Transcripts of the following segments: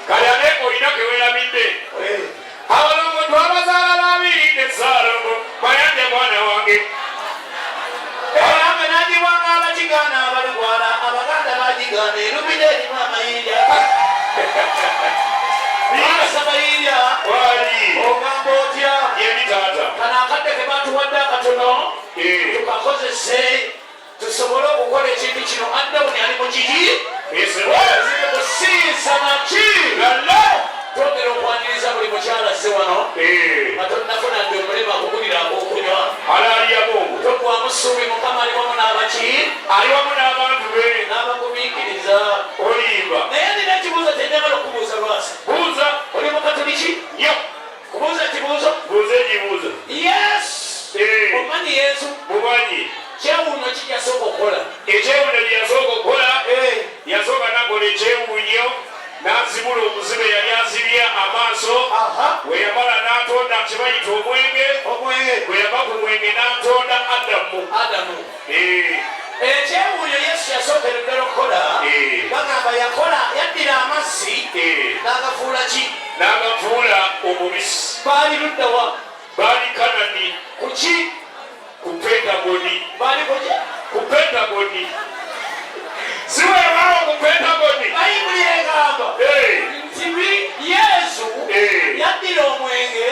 Kale ate olina kewerabidde. Abalongo twabazaala babiri ne Ssaalongo Mayanja mwana wange. Eyange nagiwanga abakigaana abalugwala Abaganda bagigaana erubira erimu amayinja. Lwasa Mayinja ogamba otya? Yemi taata. Kano akadde ke batuwadde akatono tukakozese tusobole okukola ekintu kino. Unknown ali mu kiki? Ziri kusiiza naki? Twongera okwaniriza buli mukyala azze wano nga tonnafuna dde omulema akugulira ak'okunywa. Alaali ya Mungu. Toggwaamu ssuubi, Mukama ali wamu n'abaki? Ali wamu n'abantu be. N'abagumiikiriza. Olimba. Naye nina ekibuuzo kye njagala okubuuza, Lwasa. Buuza. Oli Mukatuliki? Nnyo. Kubuuza ekibuuzo? Buuza ekibuuzo. Yesu. Omanyi Yesu? Mumanyi. Kyewuunyo ki kyasooka okukola? Ekyewuunyo kye yasooka okukola, yasooka n'akola ekyewuunyo n'azibula omuzibe yali azibye amaaso. Bwe yamala n'atonda kye bayita omwenge. Bwe yava ku mwenge n'atonda Adamu. Adamu. Ekyewuunyo Yesu yasookera ddala okukola, bagamba yakola yaddira amazzi n'agafuula ki? N'agafuula omubisi. Baali ludda wa? Baali Kanani. Ku ki? Ku Pentagoni. Baali ku ki? Ku Pentagoni. Si weewaawo ku Pentagoni. Bayibuli egamba nti Yesu yaddira omwenge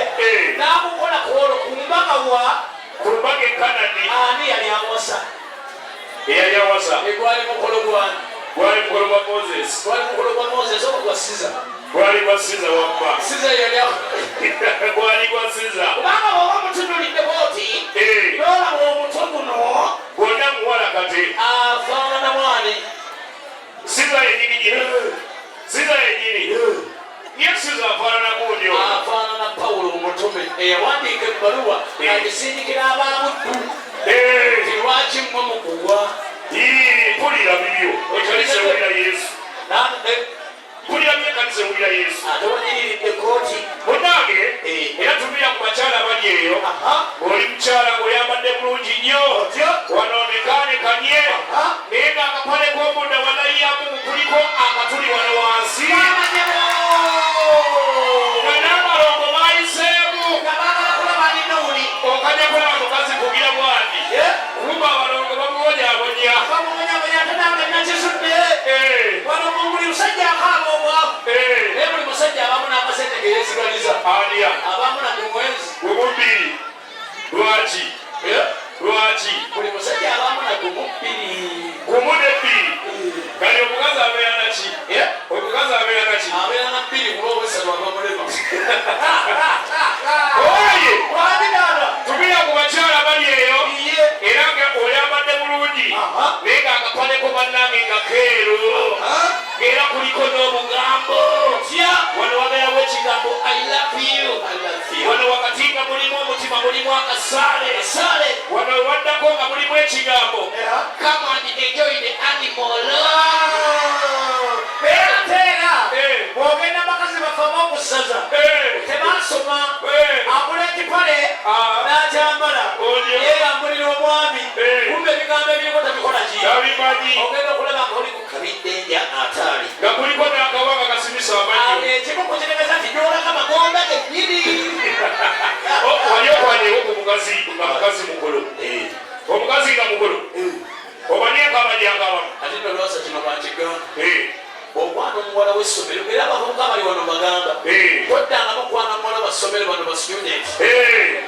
n'agukola ku olwo ku mbaga wa? Ku mbaga e Kanani. Ani yali awasa? Eyali awasa. Gwali mukolo gwani? Gwali mukolo gwa Moses. Gwali mukolo gwa Moses oba gwa Siza? Gwali gwa Siza wamma. Siza yali Gwali gwa Siza. Kubanga bw'oba mutunuulidde bw'oti n'olaba omutwe guno gwonna muwala kati afaanana mwani? Siza yennyini nyini. Siza yennyini. Ye Siza afaanana gundi oyo. Afaanana Pawulo omutume eyawandiika ebbaluwa agisindikira ababuddu nti lwaki mmwe mukuwa. Mpulira bibyo. Ekanisa ewulira Yesu. Mpulira byo, ekanisa ewulira Yesu. Ate wanyiriridde kooti. Munnange, era tumira ku bakyala bali eyo. Ng'oli mukyala ng'oyambadde bulungi nnyo. Wano nekaanekanye. Naye ng'akapale k'omunda walayiyamu kuliko akatuli wano wansi. Nga n'abalongo bayiseemu. Nga baagala kulaba nina oli. Okajja kulaba mukazi kugira bwati. Kumba abalongo bamuwonyaawonya. Bamuwonyawonya ate nange nakizudde. Wano mu buli musajja akaaba obwavu. Naye buli musajja abamu n'akasente ke yeesigaliza. Ania? Abamu na gumwezi. Gumu bbiri. Lwaki? Lwaki? Buli musajja abamu na gumu bbiri. Gumu ne bbiri. Kati omukazi abeera naki? Omukazi abeera naki? Abeera na bbiri kuba obwesatu ava mulema. Oye! Wani dada? Tumira ku bakyala bali eyo. Era nga oyambadde bulungi. Naye ng'akapaleko bannange nga keeru. Era kuliko n'obugambo. Wano wabeerawo ekigambo "I love you". I love you. Wano wakati nga mulimu omutima, mulimu akasaale. Sale. Wano waddako nga mulimu ekigambo "Come and enjoy the animal". Era ate era bw'ogenda bakazi bafamu okusaza tebasoma, agula ekipale n'akyambala yeeyambulira omwami, kumbe ebigambo ebiriko tabikola ki? Tabimanyi. Ogenda okulaba nga oli ku kabiddenja ataali nga kuliko n'akawanga kasimisa amannyo. Ekimu ku kitegeeza nti gy'olaga magomba gennyini. Oh, wali okwanyewo ku mukazi nga mukazi mukulu, omukazi nga mukulu, omanyi enkaabajyangabamu? Ate nno Lwasa, kino kankigamba, bw'okwana omuwala w'essomero, era abavubuka bali wano bagamba, toddangamu okwana muwala wa ssomero. Bano ba student,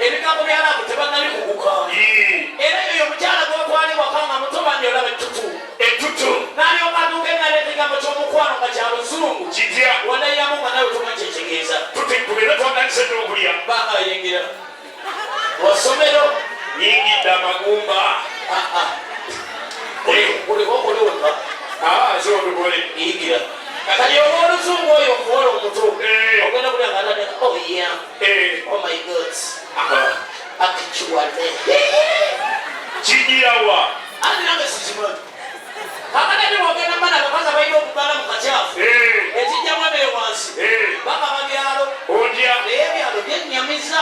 ebigambo bya love tebannabikuguka. Era yoyo omukyala gw'otwala ewaka nga muto bandi olaba ettutu. Ettutu. N'alyoka aduuka engalo ekigambo ky'omukwano nga kya luzungu. Kitya? Wanayamu nga nawe tomanyi kyekitegeeza. Tubeera twatandise dda okulya. Banga ayingira wa ssomero. Yingidde amagumba. Kuliko okuli weka. Ah, so tukole. Yingira kati oba oluzungu oyo omuwala omuto ogenda kulya nga atandika, "Oh yeah, oh my God, actually." Kigirawa? Andi nange sikimanyi. Kakati ate bwogenda mana abakazi abalina okugala mu kakyafu ekijjamu emere wansi, bakaba byalo. Otya? Naye ebyalo byennyamiza.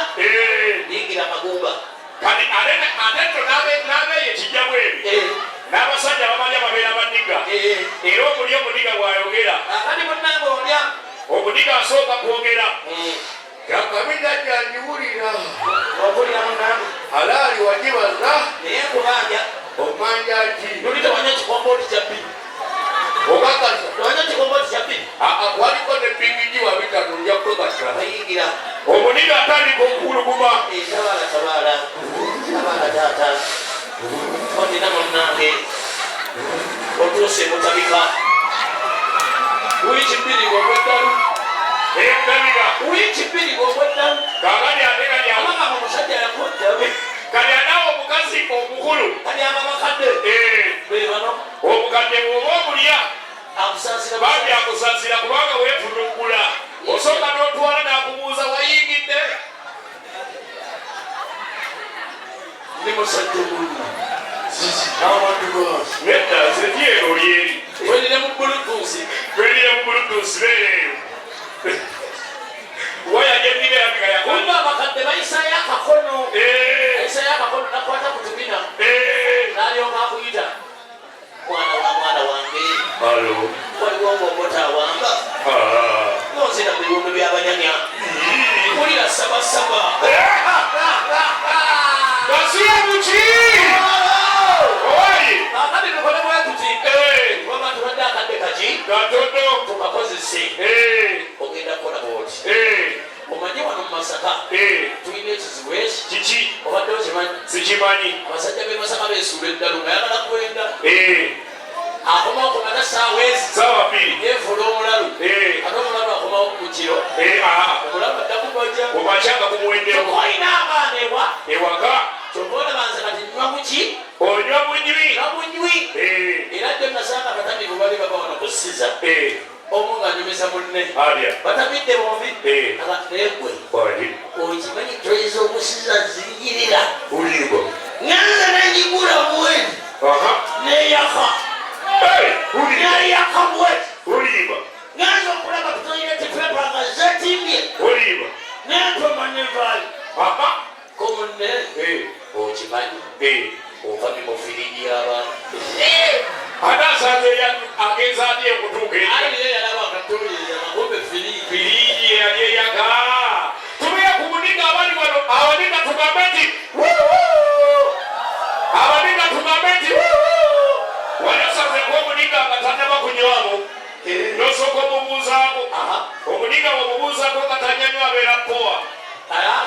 Yingira amagumba. Kati ate ate nno n'abeeyo ekijjamu ebyo, n'abasajja bamalya babeera baniga. Era omuli omuniga bw'ayogera. Akati munnange olya. Omuniga. Omuniga asooka kwogera. Yakabi jjajja njiwulira. Okulira munnange. Alaali wagibaza. Naye nkubanja. Omanja ki? Luli tewanywa kikombooti kya bbiri. Okakasa. Tewanywa kikombooti kya bbiri. Aa waliko ne bigiji wa bitano nja kukakasa. Bayingira. Omuniga atandika okuwuluguma. Tabaala tabaala. Tabaala taata. Ondina munnange. Otuuse mutabika. Wiiki bbiri ng'ogweddalu. Emutabika. Wiiki bbiri ng'ogweddalu. Kaakati ate kati Abagamba omusajja yakudda. Kati anaawo omukazi omukulu. Kati abo abakadde. Be bano. Omukadde bw'oba omulya. Akusaasira. Bambi akusaasira kubanga weefunuggula. Osooka n'otwala n'akubuuza wayingidde. Ndi musajja mulungi. Abantu bose. Nedda nze ndi eno oli eri. Twerire mu Bluetooth. Twerire mu Bluetooth beera eyo. Waya gye nnina erabika yakola. Kumbe abakadde bayisayo akakono. Ayisayo akakono nakwata ku tubina. N'alyoka akuyita. Mwana wa mwana wange. Halo. Waliwo ng'omota awamba. Nonzira mu biwundu by'abanyanya. Wulira sabasaba. Gasiya muki? Oyi. Akadde tukole bwe tuti. Waba tubadde akadde kaki? Katono. Tukakozese. Ogenda kukola bw'oti. Omanyi wano mu Masaka tulina ekizibu eki? Kiki? Obadde okimanyi? Sikimanyi. Abasajja b'e Masaka beesuula eddalu nga ayagala kwenda. Akomawo ku mata ssaawa ezi. Ssaawa bbiri. Yeefuula omulalu. Ate omulalu akomawo ku kiro. Omulalu adda kugoja. Ku makya nga gumuweddewo. Kyokka olina abaana ewa. Ewaka. Kyokka olaba nze kati nnywa buki? Onywa bunywi. Nywa bunywi. Era jjo nasanga abatamiivu bali bava wano ku Siza. Omu ng'anyumiza munne. Batamidde bombi. Naye ggwe. Okimanyi toyinza okusiza ziyirira. Ngenze ne ngigula bwenti. Neyaka. Neyaka bwenti. Ngenze okulaba toilet paper nga zetimbye. Nentoma nevaayo. Ko munne. Okimanyi. Ova mu firiji y'abantu. Ate asanze agenze atya okutuuka eri? Ayi ye yalaba akatoyi amakombe firiji. Firiji eyali eyaka. Tubeera ku muniga abali wano, abaniga tugambe nti abaniga tugambe nti wali osanzeko omuniga nga tannaba kunywamu n'osooka omubuuzaako. Omuniga bw'omubuuzaako nga tanyanywa abeera powa.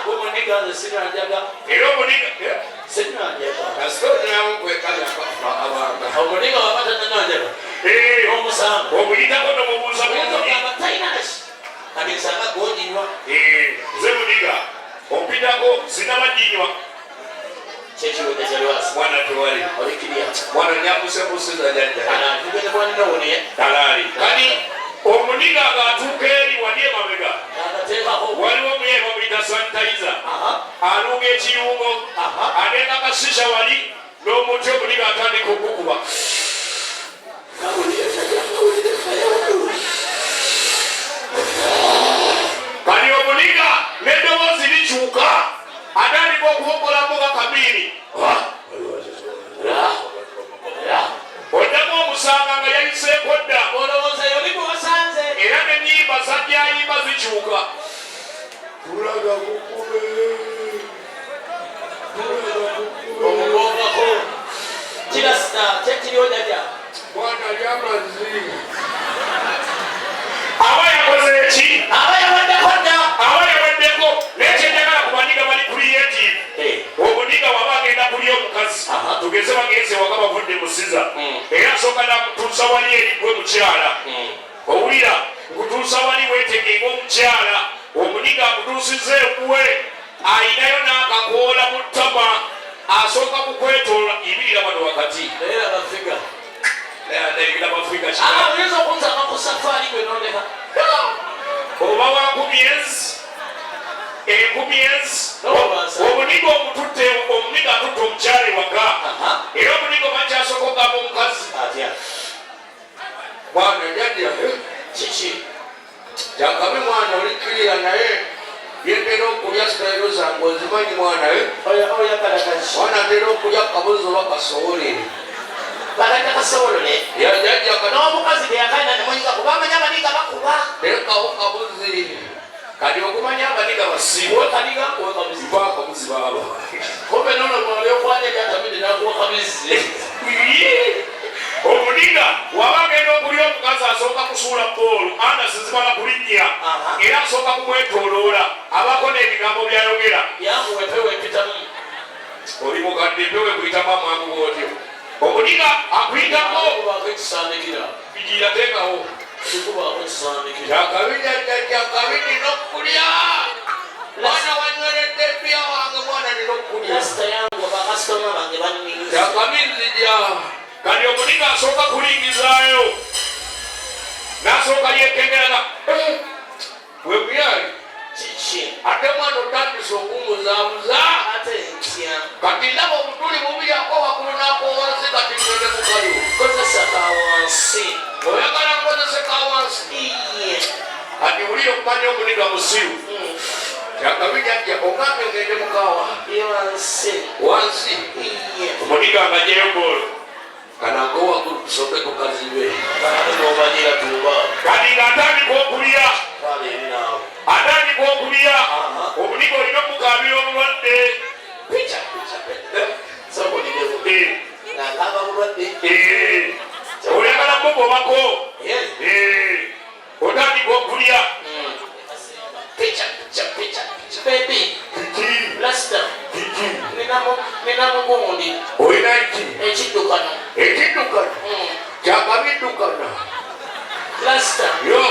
Gwe muniga nze sinywa njaga. Era omuniga sinywa njaga. Kasita onywamu kwekanya akabanga. Omuniga waba tanyanywa njaga. Omusanga. Omuyitako n'omubuuza Oyinza bulungi. okugamba talina naki. Kati nsanga gw'oginywa. Nze muniga ompitako sinaba ginywa. Kyekiwedde kya lwasi. Mwana tewali. Olikiriya. Mwana nyakusebusiza jjajja. Ana tugende mwanina woniye. Talaali. Kati omuniga ng'atuuka eri wali emabega. Agateekako. Waliwo omuye bamuyita sanitayiza. Alunga ekiyungo. Ateeka kasisha wali n'omuti omuniga atandika okukuba. Kati omuniga n'eddoboozi likyuka. Atandika okuwogolamu nga kamiiri. Oddamu omusanga nga yayiseeko dda. Olowooza yoli gwe wasanze. Era n'ennyimba z'ajja ayimba zikyuka. Tulaga kukube. Tulaga kukube. Omugongako. Kirasita kyekiriwo jjajja. Mwana lya amazzi. Aba yakoze eki? Aba yaweddeko dda. Aba yaweddeko. Naye kye njagala ku baniga bali creative. Omuniga waba agenda kulya omukazi. Tugeze bagenze waka bavudde mu siza. Era asooka n'akutuusa wali eri gwe mukyala. Owulira nkutuusa wali weetege ng'omukyala. Omuniga akutuusizza ewuwe. Ayinayo n'akakoola mu ttama. Asooka kukwetoola yimirira wano wakati. Naye laba figa. Naye laba figa kika. Oyinza okunsanga ku safaari gwe nondeka. Oba wa nkumi ezi. Enkumi ezi. Omuniga omututte, omuniga atutte omukyala ewaka. Era omuniga omanyi ky'asooka okugamba omukazi? Atya? Mwana jjajja. Kiki? Kyakabi mwana olikkirira naye byentera okulya sitayiro zange ozimanyi mwana, eh? Oyagala kaki? Mwana ntera okulya kabuzi oba kasoole. Bakayita kasobolole. Jajja kati N'omukazi teyakalina nemunyiga kuba amanyi abaniga bakuba. Teekawo kabuzi. Kati okumanya abaniga basibu. Kuwe kaniga, kuwe kabuzi. Mpa akabuzi baaba. Kumbe nono mwali okwanya ebyatamidde nakuwa kabizi. Omuniga waba agenda okulya omukazi asooka kusuula bboolo andasi zimala kulinnya era asooka kumwetooloola abaako n'ebigambo by'ayogera. Yanguwa empewo empitamu. Oli mukadde empewo ekuyitamu amangu bw'otyo. Omuniga akuyitako. Kubaako ekisaanikira. Bigira teekawo. Kikubaako ekisaanikira. Kyakabi jajja kyakabi nina okulya. Mwana wanyweredde bbiya wange mwana nina okulya. Kasita yanguwa bakasitoma bange banninze. Kyakabi nzija. Kati omuniga asooka kulingizaayo n'asooka yeekengera Webuyali. Kiki? Ate mwana otandise okumbuzaabuza. Ate ntya? Kati ndaba obutuli bubiri ako waggulu n'ako wansi kati ngende ku kaliwo. Kozesa ka wansi. Oyagala nkozese ka wansi? Iye. Kati wulira okumanya omuniga musiru. Kyakabi jajja ogambye ngende mu kawa. Iye wansi. Wansi. Iye. Omuniga ng'aggyeyo ggoolo. Kano ako waggulu tusooke tukazibe. Ate n'omanyira tuba. Kati ng'atandika okulya. Twala eri naawe. Atandika okulya. Omuniga olina okukaabira obulwadde. Picha, picha, picha. Sooka olindeko. Ng'akaaba bulwadde. Oyagala mugobako. Otandika okulya. Picha, picha, picha, picha. Baby. Lasta. Nina mugundi. Olina ki? Ekiddukano. Ekiddukano? Kyakabiddukana. Lasta. Yo.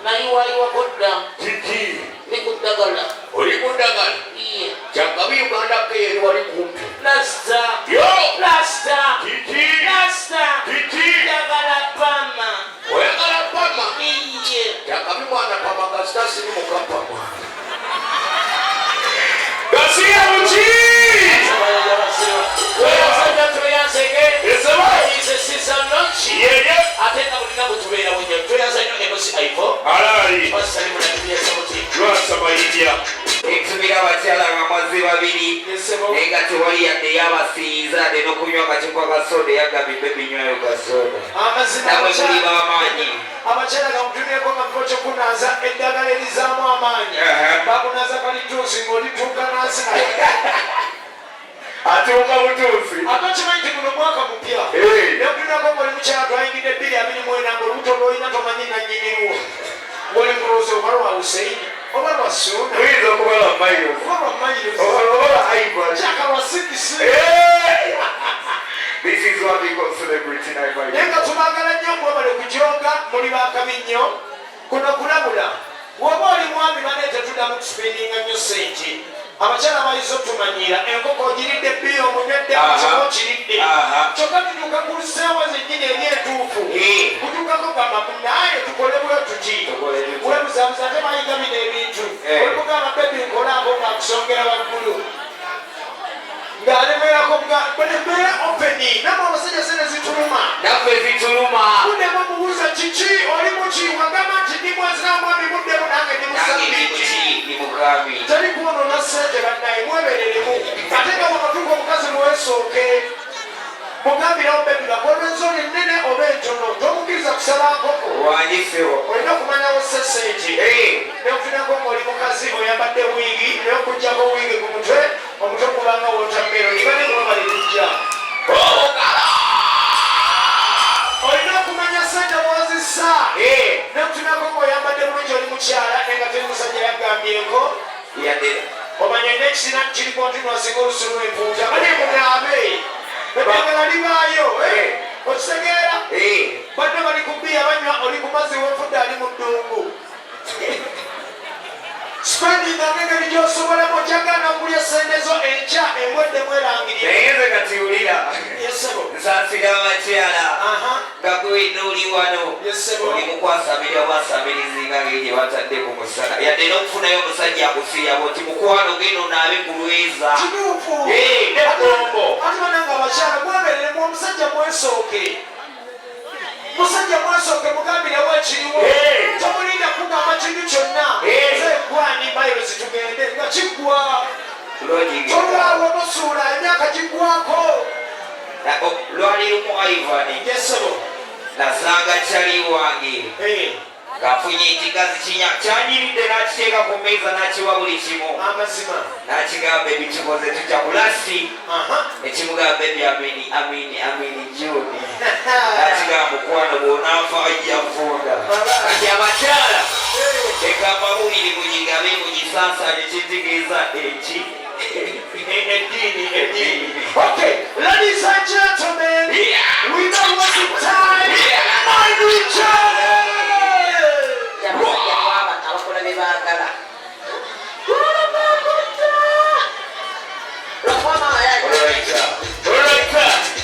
Nayiwayiwako dda. Kiki? Ndi ku ddagala. Oli ku ddagala? Iye. Kyakabi Uganda Care eri wali kumpi. Lasta. Yo. Lasta. Kiki? Lasta. Kiki? Njagala pama. Oyagala pama? Iye. Kyakabi mwana pama kasita siri mukapama. Gasiya buki? Tweyanza tweyanzege. Esebo. Ize siza nonki. Yeye. Ate nga bulina butubeera bunyo. Tweyanza nnyo Enosi Aivo. Alaali. Twasali mulatubya samuti. Lwasa mayinja. Ensubira abakyala nga mwazze babiri naye nga tewali yadde yabasiiza yadde n'okunywa akacupa ka soda eyagambye bebi nywayo ka soda. Amazima Namwe muli b'amaanyi. Abakyala nga mutumireko nga mufo kyokunaaza eddagala erizaamu amaanyi bakunaaza kalituusi ng'olituuka nansi naye. Atuuka butuusi. Ate okimanyi nti guno mwaka mupya. Nekutunako ng'oli mukyala twayingidde bbiri abiri mu ena ng'olubuto lw'olina tomanyi nannyinirwo. Ng'oli kulowooza oba lwa Hussein oba lwa Suuna. Luyinza okuba lwa Miles. Oba lwa Miles. Oba lwa Ivan. Kyaka lwa Sikisi. This is what we call celebrity night, my Naye nga tubaagala nnyo mwebale kujonga muli bakabi nnyo. Kuno kulabula. Bw'oba oli mwami banne tetuddamu kusipendinga nnyo ssente. Abakyala bayize otumanyiira enkoko ogiridde bbiya omunywedde kiba okiridde. Kyokka tutuuka ku ssaawa zennyini eri entuufu. Kutuukako gamba munaaye tukole bwe tuti. Weebuzaabuza ate bayiga bino ebintu. Olimugamba bebi nkolaako ng'akusongera waggulu. Ng'alemerako mbeera openi namwe abasajja sente zituluma. Naffe zituluma. Muddemu mubuuza kiki oli muki wagamba nti ndi mwezi na mwami muddemu nange ndi musabbiiti. Ndi mukami. Teri kwonoona ssente bannaye mwebereremu ate nga wakatuuka omukazi mwesooke mugambirawo bebi bakolwenzoli ennene oba entono tomukkiriza kusaba nkoko. Wangi ssebo. Olina okumanyawo sse ssente. Neofunako ng'oli mukazi oyambadde wiigi naye okuggyako wiigi ku mutwe omutwe gubanga watermelon bane mwebale kujja. Olina okumanya ssente w'ozissa. Nekutunako ng'oyambadde bulungi oli mukyala naye nga teri musajja yagambyeko. Omanya n'ekisina kiri kontinua singa olusulu lw'empuuta bane munaabe. Eddagala libaayo. Okitegeera? Banne bali ku bbiya banywa oli ku mazzi w'ofudde ali mu ddungu. Spendinga ng'engeri gy'osobolamu okyagaana okulya ssente zo enkya embwa eddemu erangirire. Naye nze kati wulira. Yes, ssebo. Nsaasira abakyala. Nga gwe wenna oli wano. Yes, ssebo. Oli mukwasamirira bwasamirizi nga ngeri gye batadde ku musana. Yadde n'okufunayo omusajja akusiiya bw'oti mukwano genda onaabe ku lweza. Kituufu. Ne Bombo. Ate bannange abakyala mwebereremu omusajja mwesooke. Musajja mwesooke mugambirewo ekiriwo. Tomulinda kugamba kintu kyonna. Nze gwani Miles tugende nga kiggwa. Tolwawo tosuula emyaka giggwako. Oh, lwali lumu Ivan yesebo nasanga kyali wange eh. ng'afunye ekigazi kinya kyanyiridde n'akiteeka ku mmeeza n'akiwa buli kimu amazima n'akigamba ebikikoze tutya kulasi nekimugamba bebi amini amini amini juni n'akigamba mukwano bw'onaafa ajja nfunda kati abakyala leka amawulire mugigabe mugisaasanye kitegeeza eki eddiini eddiini okay ladies and gentlemen.